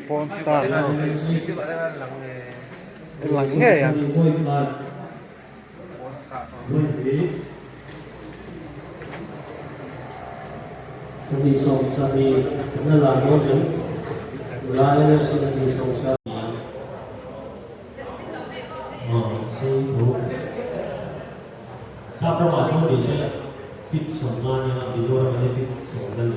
Porn star ho lang ngei ang. Sap ramah chuan ni se fit 50 nia Mizoram ah hian fit 10 la lo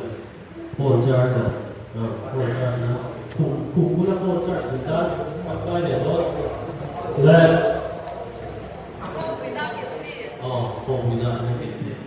phone charger phone charge na khum khum bula phone charge duh tan tangkai leh dawn le aw phone na an kilh leh.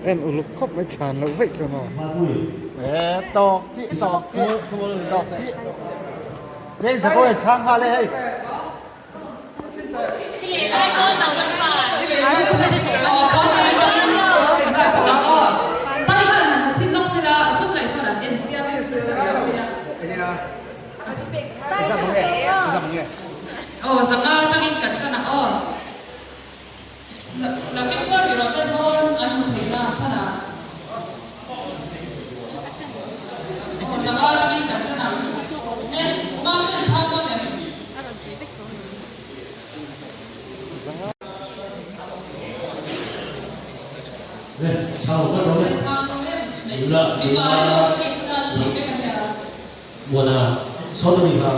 En uluk khawp mai chhan loh vaih chuan aw. E tawk chi tawk chi tawk chi. Jane Sakawr chhang nghal e hei. Muana sawt a nih kha.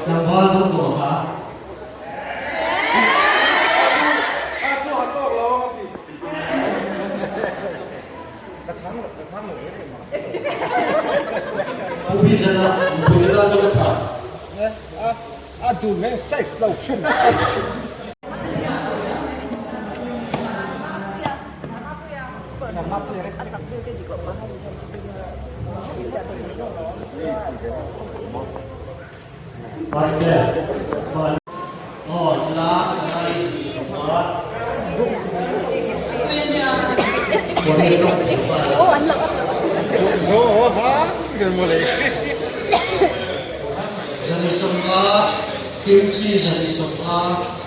Tlangval dawng dawng a kha. Pu Bhishana mipui te tan pawn a tha. Kimchi 29.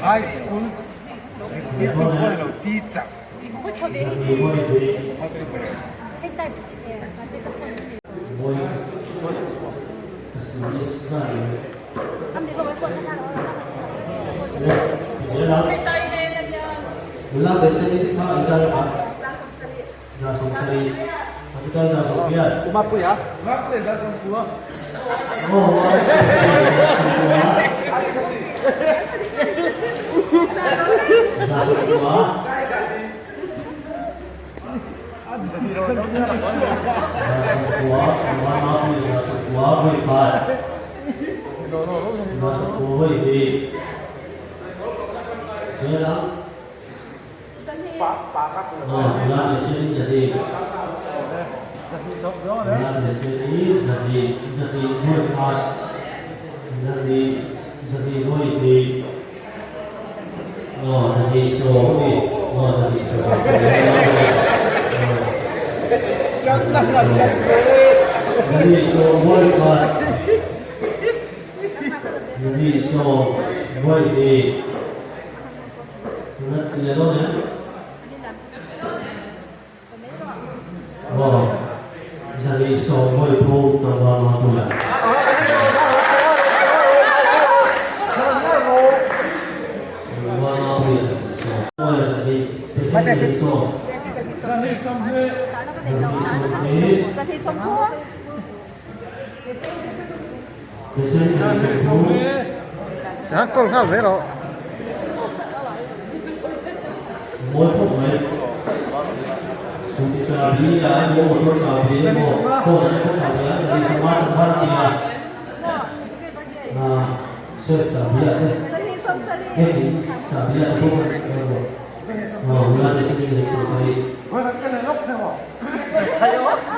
High school zirtirtu pawh ni lo teacher.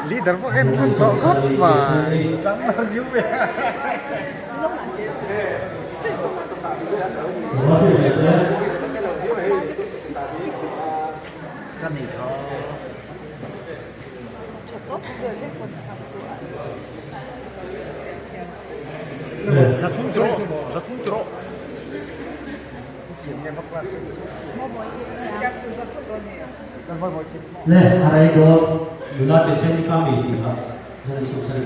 Leader pawh hian hun tawh khawp mai tang lo niu ve. Ka ni tho. Le a rei dawn nula Beseni kha mi tih kha zan 70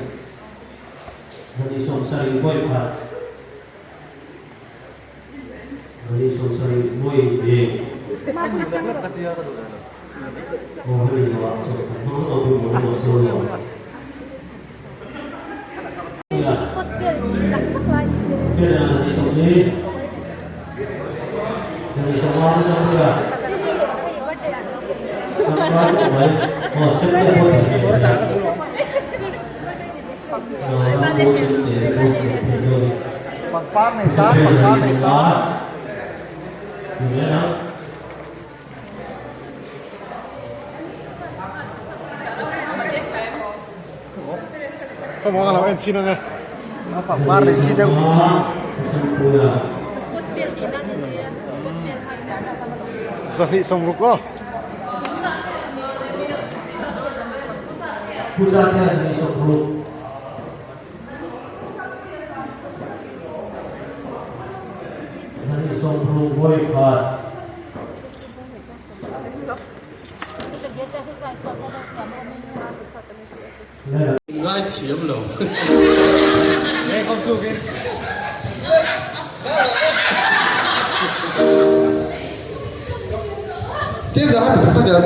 zan 70 vawi khat zan 70 vawi hnih aw hemi zawhah chawlhkhat hmang lo pawh maw emaw sawi lo. Pangpar nei tan pangpar nei tan. Ka lo en chin ange. Pangpar nei chi deuh tih chi. Zahnih sawmruk aw. Zahnih sawmruk vawi khat. Ngai thiam lo. Chin zang a tak em?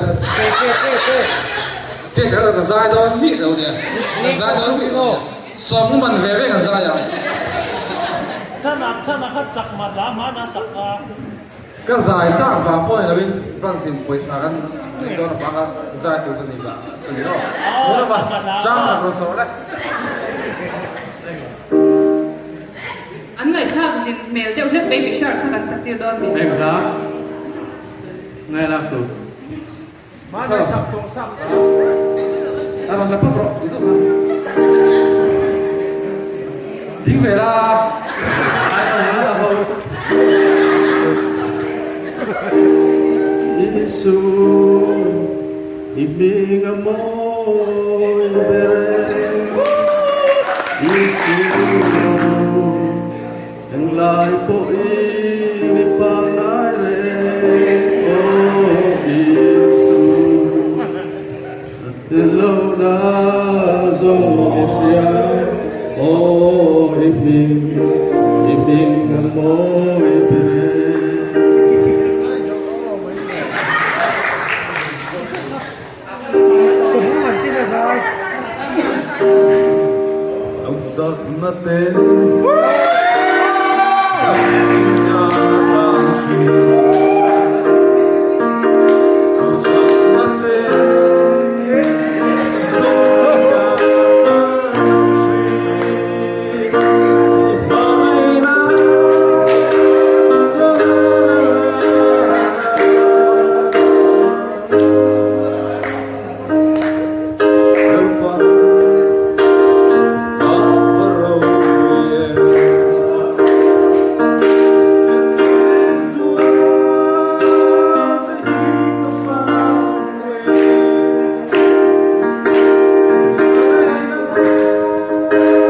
Ke ka ka zai dawn mi lo nia. Kan zai dawn mi lo. Sawm man ve ve kan zai ang. Chana chana kha chak mat la ma na sak kha. Ka zai chak vang pawh ni lovin branch in pawisa kan neih dawn avanga zai tur ka ni vang ka ni lo. Tuna va chang chak rawn sawi lek. An ngaihthlak zin hmel deuh hlek baby shark kha kan sak tir dawn mi. Eng hla ngai lak tur. Mahni sak tawh sak a. A rawn la pawp rawh ti duh kha. Ding ve la. Isu i hming a mawi ber e. Isu Englai pawhin i pangngai reng aw Isu, a tellohna zawng i hria aw i hming, i hming a mawi ber e. Hausakna te zanin a tlang thin. Hausakna te zanin a tlang thin. I hmangaihna la la la la Lalpa a va ropui em. Hriatchhun chuan che hi ka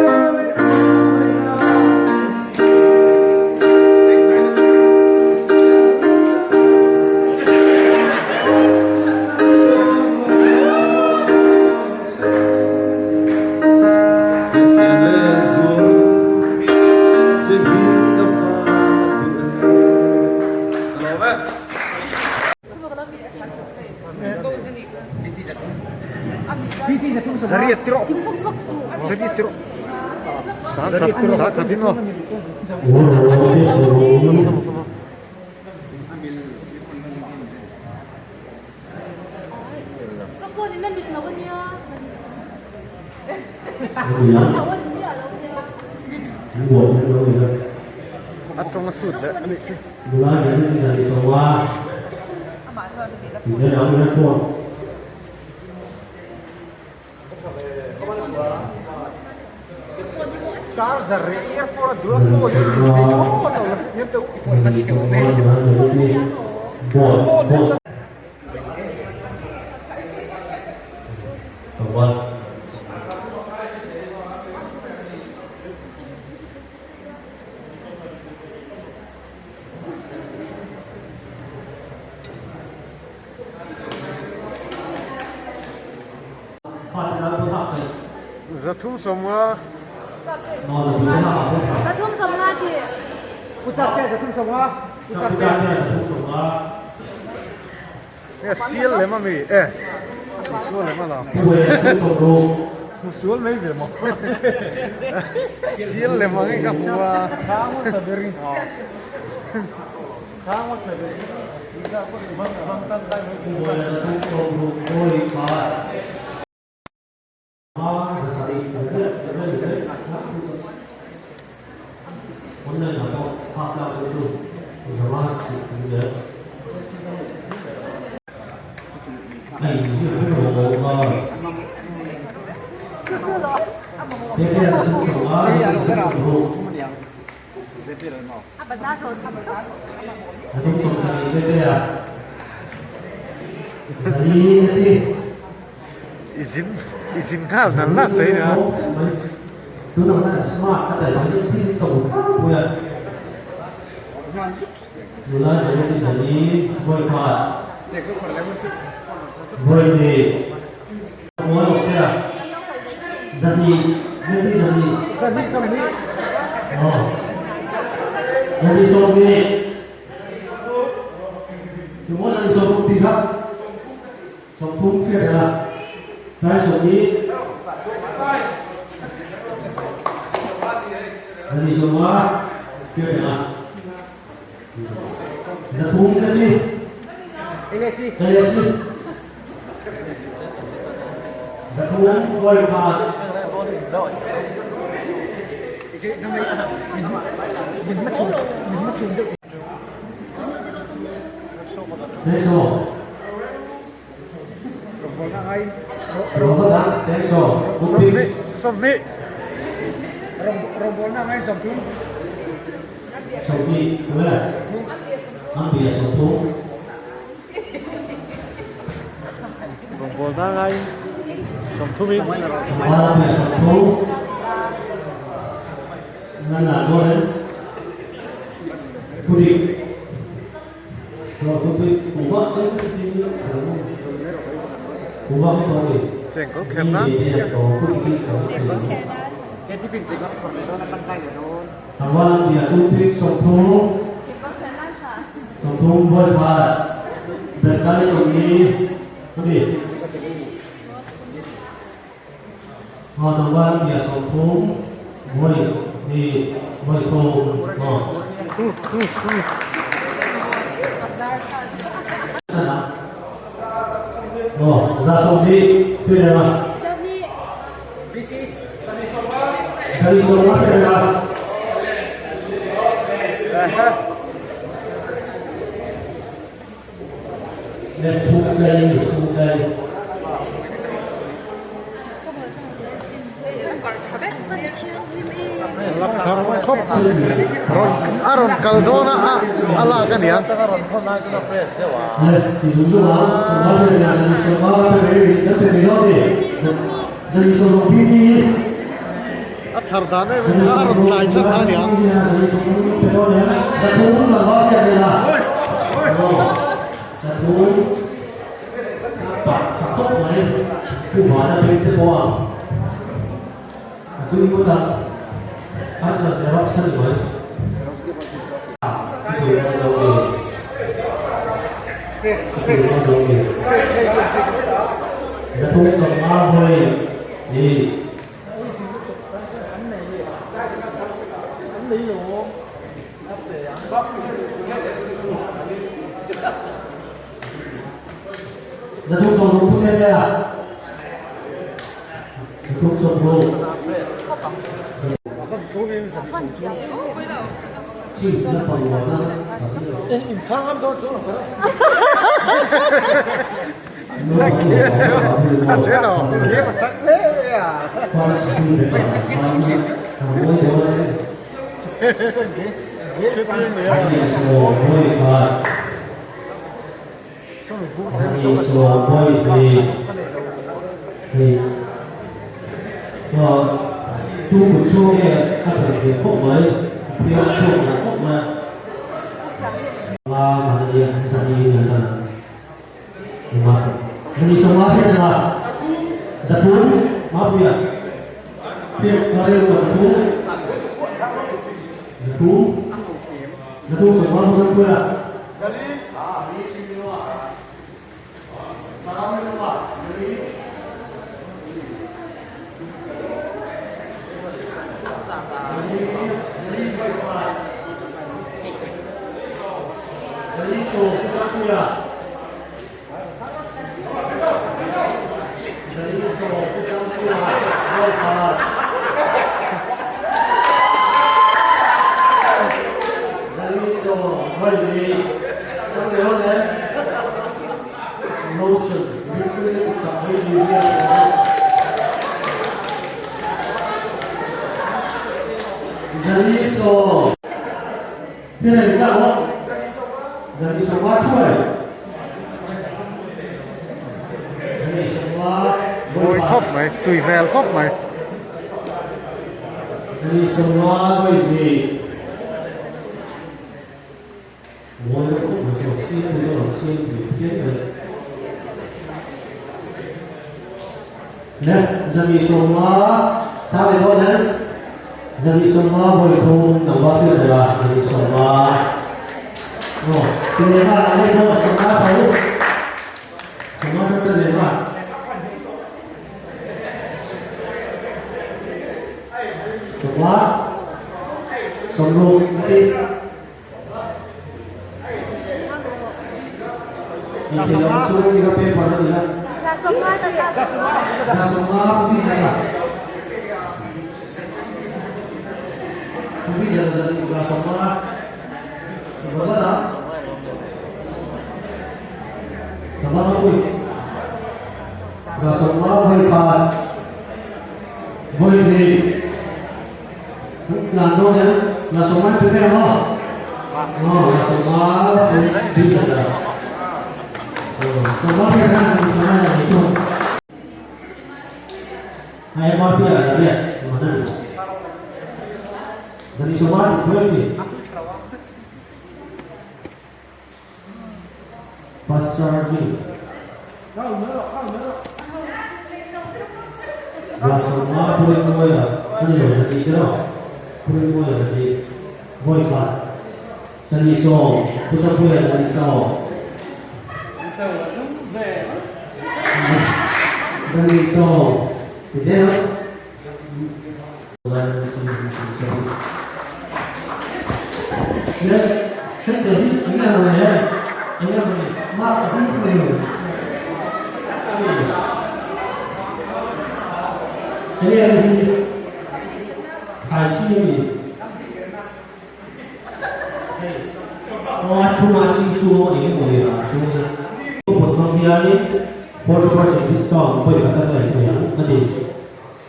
fak e. Zariat tiro Zariat tiro Zariat tiro Sangkhat in aw. A tawng a sut leh a nih chu. Charger leh earphone a duh a phone hi a thei thlawt lo la hniam deuh phone hi 350. 350 ti. Nge sial lem ami e sual lem ala sual mai ve maw sial lem ang in ka hmu a. I zin i zin nghal nal nal mai a. Sawmhnih Rawngbawlna ngai sawmthum in. Chengkawl kher nan chi a. Vawi hnih, vawi thum, maw? Maw, 20 thil reng a. 20 thil reng a. Le chhung tlei, mi chhung tlei. Thar khawp rawn a rawn kal dawn a a lak a nia. A thar dan em em a rawn tlai chan a nia. Mawi khawp mai, tui hmel khawp mai.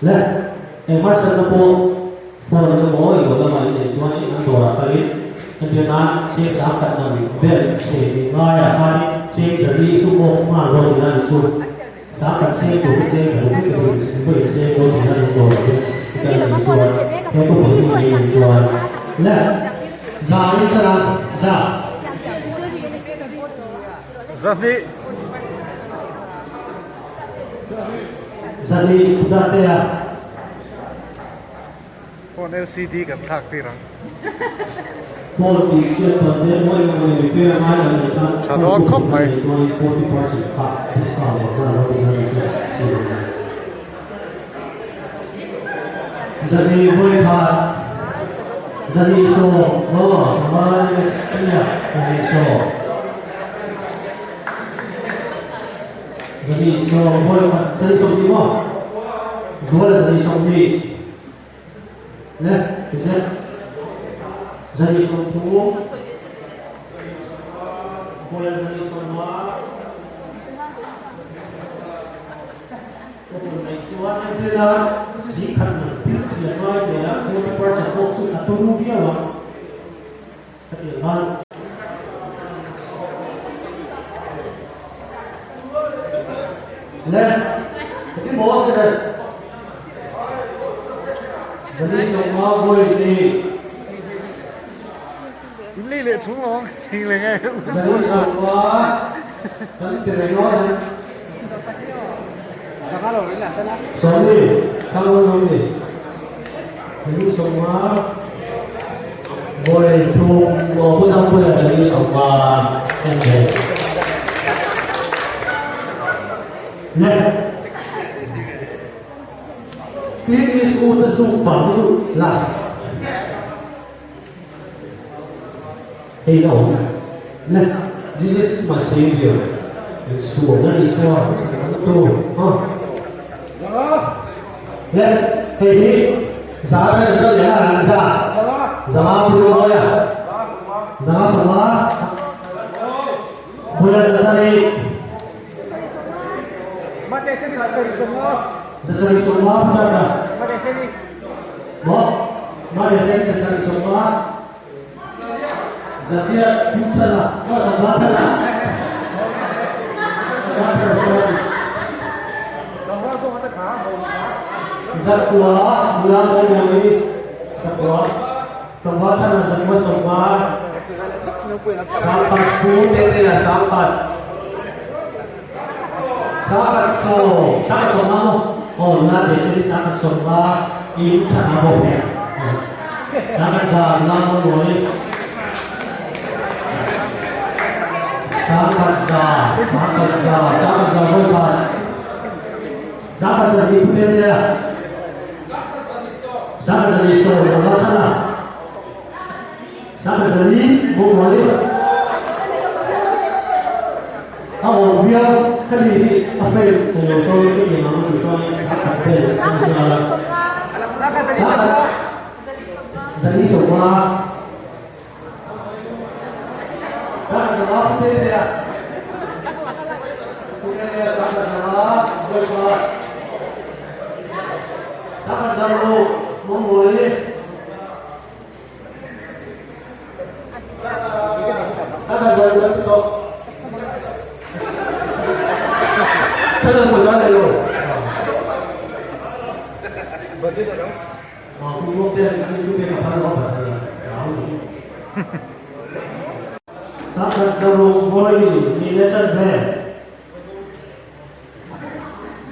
Le, eng harsatna pawh phone in emaw i lo lamah i neih chuan in an dawrah kalin entir nan cheng sangkhat man vel cheng i ngaiah khanin cheng zali chu off nghal dawn ila ni chu sangkhat seng tur hi cheng zali vek ka rin vawi cheng dawn ila in dawrah hian i kal a nih chuan he coupon hi i nei nih chuan le za in tlar a za. Zahnih. Zahnih zahte a. Phone LCD kan thlak tir ang. Phone tih chhiat dan te mawi emaw ni repair ngai an neih khan Tha dawn khawp mai. Phone chuan 40% kha discount leh nghal lo tihna ni chu siam a ni. Zahnih vawi khat zahnih sawm maw minus ania zahnih sawm. Zahnih sawm vawi khat zahnih sawmhnih maw? Zuala zahnih sawmhnih le tichuan zahnih sawmthum Zuala zahnih sawmnga ka hmun mai chuan entirna zikhat man thil siam ngai nei a 40% off chu a tum viau a ka ti ang khan. Le, ka ti maw ka dat. Zali sawma vawi ni. In lei leh chung lo ang thing leh nge. Zali sawma kan ti reng lo ang. Sawmi, thang lo ni. Zali sawma vawi thum aw Pu Zangpuia Zali sawma en ve. Le. Clint Eastwood a zuk bang hi chu last. Hei la awm. Le. Jesus is my savior. Isua, na Isua, tu. Ha. Le, hei hi za vel vel leh a za. Zanga pui mawi a. Zanga sawma. Bula zasari. Zasari sawma puchata. Mo, mate sen zasari sawma. Zatia puchana. Mo zanga chana. Zanga chana sawma. Zakua mula mo moi. Zakua. Tlangval chhan ah zakua sawma sangkhat pu te te ah sangkhat sangkhat sawm sangkhat sawma maw aw nula te chu sangkhat sawma in chhan a bawk nen sangkhat za nula maw mawi sangkhat za sangkhat za sangkhat za vawi khat sangkhat za tih pu te te ah. Sangkhat zali sawi a va chhan a, sangkhat zali bawk mai a awm viau hemi hi a frame thei lo sawi chu eng ang anih chuanin sangkhat vel a ni nghal a, sangkhat zali sawma sangkhat zama pu te te a pu te te a sangkhat zama vawi khat. Sangha zar ru Mawmawii. Sangha zar ru an tawh. Chhan an pawisa nei lo. Kum ruak te an chu pek a phal lo a phal a hlau ni chu. Sangha zar ru Mawmawii ni le chan ve.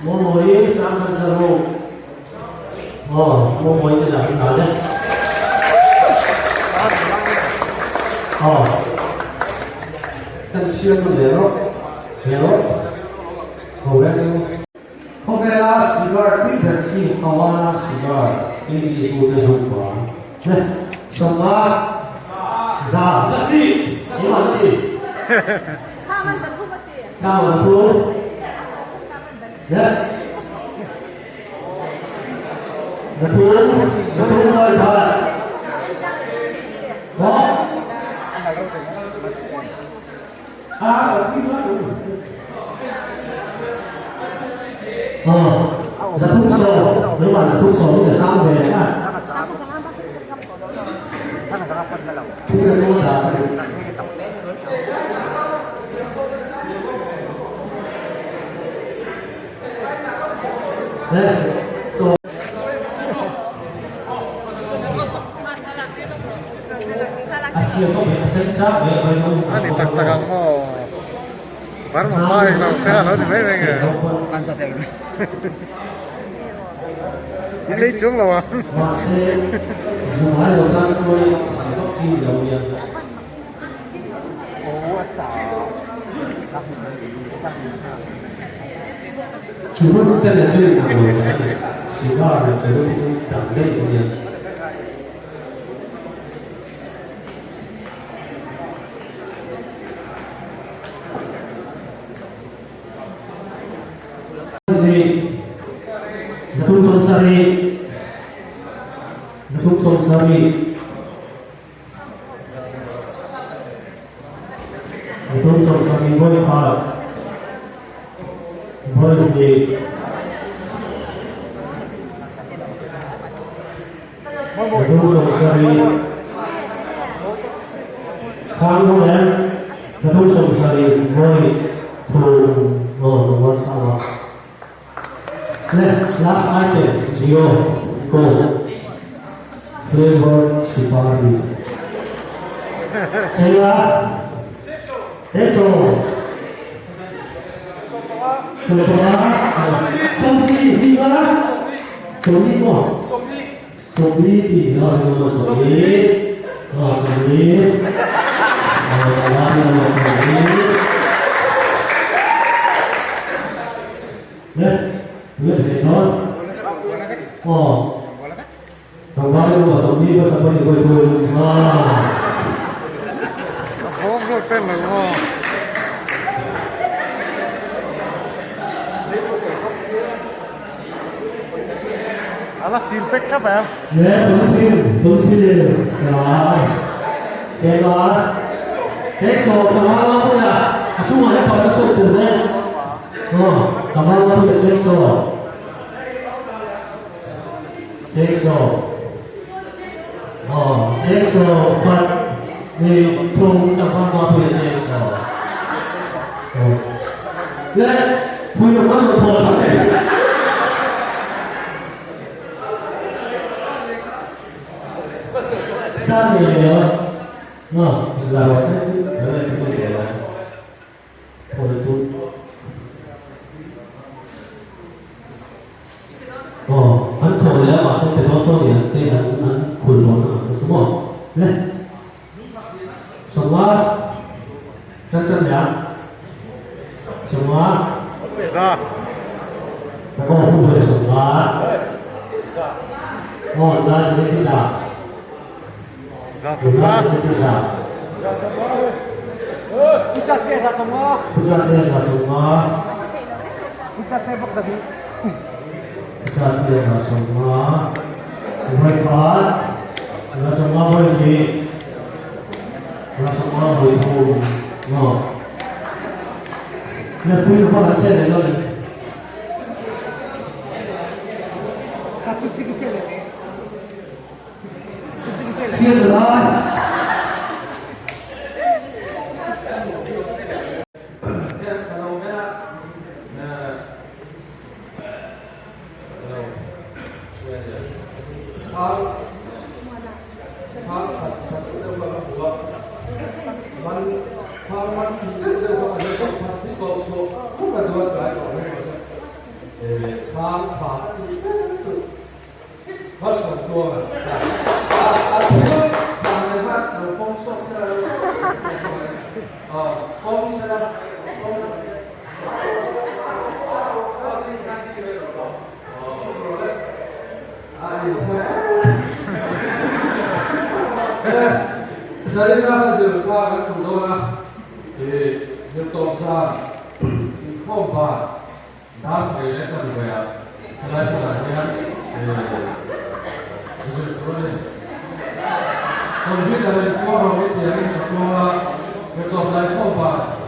Mawmawii sangha zaruk aw Mawmawii te lah hi nghal e aw kan chhiar nawn leh rawh he rawh ho reng. Khawvela cigar tui ber chi Havana cigar. English u te zuk vang. Sawma za zati engmah zati. Thla man zathum. Zathum zathum vawi khat. Maw? Zathum sawm, nangmah zathum sawm hi ka sang ve a. Thil an mawi dah ka duh. Ani tak tak ang maw Burma pa eng lo kha lo ni mai mai nge in lei chuang lo ang. Last item, Gio, go. Flavor Sipari. Chela. Teso. Sopra. Somni, Hiva. Somni mo. Somni ti no no somni. No somni. No no somni. Ne, ne no. Oh. Tlangval emaw sawmli pawh ta pawh ni vawi thum a. A vawm zawk tel lo maw. A la sil pek thlap em. Le tun thil tun thil zai cheng a he saw tlangval a puia a chhungah hian pakhat a chhuak tur dawn aw tlangval a puia cheng saw. Teso Aw Teso khat hnih thum tak hma hma pui a Teso Aw Le pui lo kan lo thaw that e. San nei lo Aw la rawh se chu Aw, an thawh leh a mahse pe dawn dawn nih te an an khul dawn ang chu maw? Le. Sawmnga tan tan leh a. Sawmnga. Za. Aw, hun hawih sawmnga. Aw, la zir ti za. Za sawmnga. La zir ti za. Puchat te za sawmnga. Puchat te za sawmnga. Puchat te bawk dah. Puchat te za sawmnga. Vawi khat. Za sawmnga vawi hnih. Za sawmnga vawi thum. Maw. Le pui hma kan se leh dawn em? Siam lai. Zarina ka zir kha kan tum dawn a, zirtawp zan inkhawm ban dar sarih leh chanve-ah helai hmunah hian zir tur a ni. Computer in kuang rawh i tiangin ka kuang a, zirtawp zan inkhawm ban.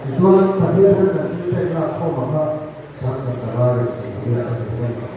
Tichuan, Pathian thar kan thil pek lak khawm ang a, Sangkhat zanga leh 80 a ni bawk a ni.